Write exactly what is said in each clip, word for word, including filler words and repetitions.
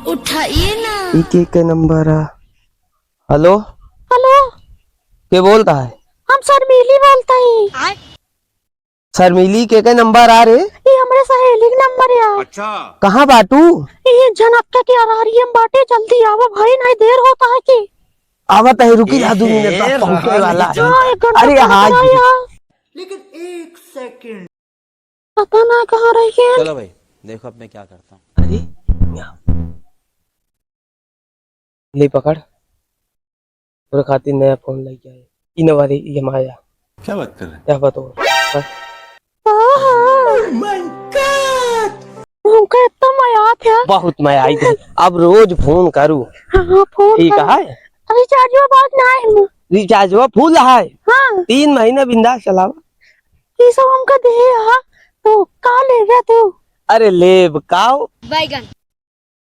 उठाइए ना। ई के, के नंबर है? हेलो? हेलो? के बोलता है? हम शर्मीली बोलता ही। शर्मीली, के, के नंबर आ रे? ये हमरे सहेली के नंबर है। अच्छा। कहाँ बाटू? ये जनकटा के अरारी में बाटे, जल्दी आवा भाई, नहीं देर होता है कि। आवत है, रुकी जा दो मिनट, बस पहुँचे वाला है। हाँ, एक घंटा अरे, हाँ। लेकिन एक सेकंड। पता ना कहाँ रही है। चलो भाई, देखो अब मैं क्या करता हूँ। अरे, यहाँ। ले पकड़। तोरे खातिर नया फोन लेके आए। ई नवा रे, ई हम आया। क्या बात कर रहे हैं? क्या बात हो? हाँ। Oh my God! हमका इतना मजा आत है। बहुत मजा आई थी। अब रोज फोन करू। हाँ, फोन ठीक करू। है? रिचार्जवा बात ना है। रिचार्जवा फुल है। हाँ। तीन महीना बिंदास चलावा। ई सब हमका दे हा, तो का लेबे तू? अरे लेब काओ? बैगन।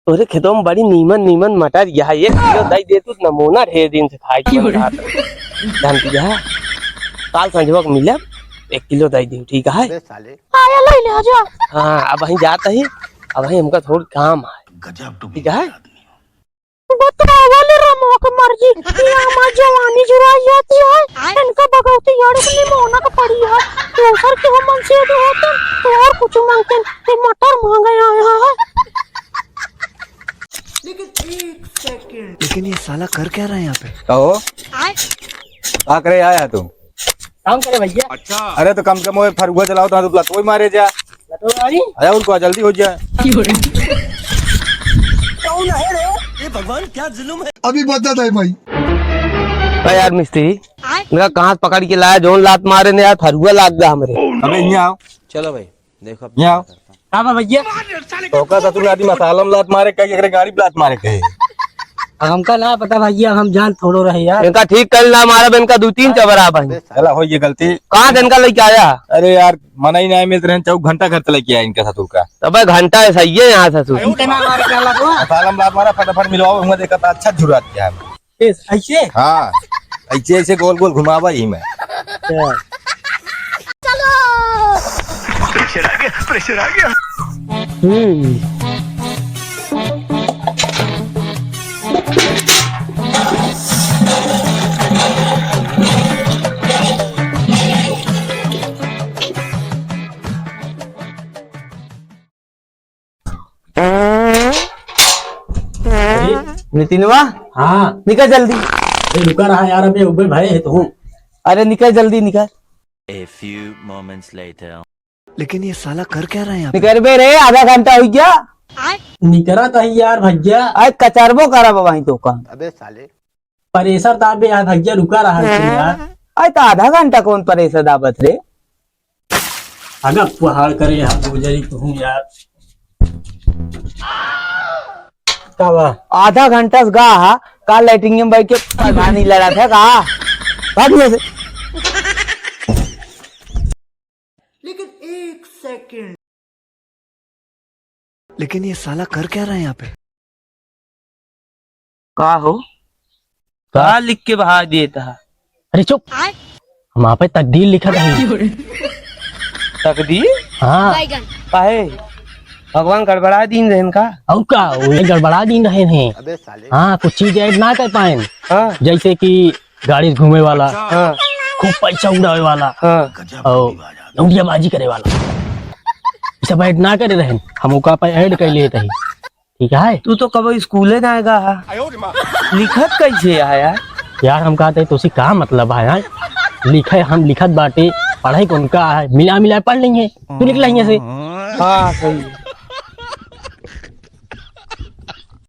तोरे खेतवा में बड़ी नीमन नीमन मटर यह, एक किलो दई दे तू, नमूना ढेर दिन से खाए के मन रहत है। धन दिया, काल संझवा के मिलब, एक किलो दई दे, ठीक है? अबे साले। आया ले ले, आजा। हाँ, अब वहीं जात ही, अब वहीं हमका थोड़ काम है। गजब टुकड़ी ठीक है? आदमी हो। बतावा ले रमवा के मर्जी, ये हमार जवानी जुराई जाती है, इनका बगौती यार के निमोना का पड़ी है, दूसर के हम मन से दे होते, तो और कुछ मांगते, ये मटर मांगे आया है। लेकिन एक सेकंड। लेकिन ये साला कर क्या रहा है यहाँ पे? कहो, का करे आया तू? काम करे भैया। अच्छा। अरे तो कम से कम वो फरुआ चलाओ तो, तो लतोई मारे जा। लतोई मारी? अरे उनको जल्दी हो जाए। कौन है रे? ये भगवान क्या जुल्म है। अभी बदत है भाई। अरे यार मिस्त्री, मेरा कहाँ पकड़ के लाया, जोन लात मारे ने यार, फरुआ लाग गया हमरे। अबे यहाँ आओ। चलो भाई। देखो अब यहाँ आओ। का बा भैया? तोका ससुर आदि मसाला में लात मारे कही, एकरे गाड़ी पे लात मारे कही। हमका ना पता भैया, हम जान थोड़ो रहे यार। इनका ठीक कर ना मारा, इनका दो तीन चबरा भाई। चला, हो ये गलती। कहाँ से इनका लेके आया? अरे यार, मना ही नहीं मिलते रहे, चौक घंटा घर से लेके आया इनका ससुर का। अबे घंटा है, सही है यहाँ ससुर। इनके ना मारे क्या लगा? मसाला में लात मारा, फटाफट मिलवाओ, हम देखा था, अच्छा झुरा दिया है। ऐस-, ऐसे? हाँ, ऐसे, ऐसे गोल गोल घुमावा ही मैं। अच्छा। चलो। प्रेशर आ गया, प्रेशर आ गया। हम्म। अरे? नितिनवा? हाँ। निकल जल्दी। अरे रुका रहा यार, अबे उबे भाई है तू। अरे निकल जल्दी, निकल। A few moments later. लेकिन ये साला कर क्या रहा है यहाँ पे? निकल बे रे, आधा घंटा हो गया। निकरा तो है यार भैया। अरे कचरबो करब वहीं तो काम। अबे साले। प्रेशर दाबे यार भैया, रुका रहा है यार। अरे तो आधा घंटा कौन प्रेशर दाबत रे? अगर पहाड़ करे हाथ हो जाई तो हूँ यार। का बा? आधा घंटा से गा हा, का लैट्रिन में बैठ के प्रधानी लड़ा था का? भाग यहाँ से। लेकिन एक सेकंड। लेकिन ये साला कर क्या रहा है यहाँ पे? का हो? का? का लिख के बहा देता है? अरे चुप। हम आप तकदीर लिखत हई। तकदीर? हाँ। बैगन। काहे? भगवान गड़बड़ा दीन रहन का? और का? वो गड़बड़ा दीन रहन हैं। अबे साले। हाँ, कुछ चीज ऐड ना कर पाएन। हाँ। जैसे कि गाड़ी से घूमे वाला, हाँ। खूब पैसा उड़ावे वाला, हाँ। और लौंडियाबाजी करे वाला, ई सब ऐड ना करे रहन, हम ओका पे ऐड कर लेत हई। ठीक है? तू तो कबो स्कूले ना गया है। लिखत कैसे है यार? यार हम कहते हैं, तुसी का मतलब है यार? लिखे हम लिखत बाटे, पढ़े कौन का है? मिला मिला पढ़ लेंगे, तू लिख लेंगे से। हाँ, सही है।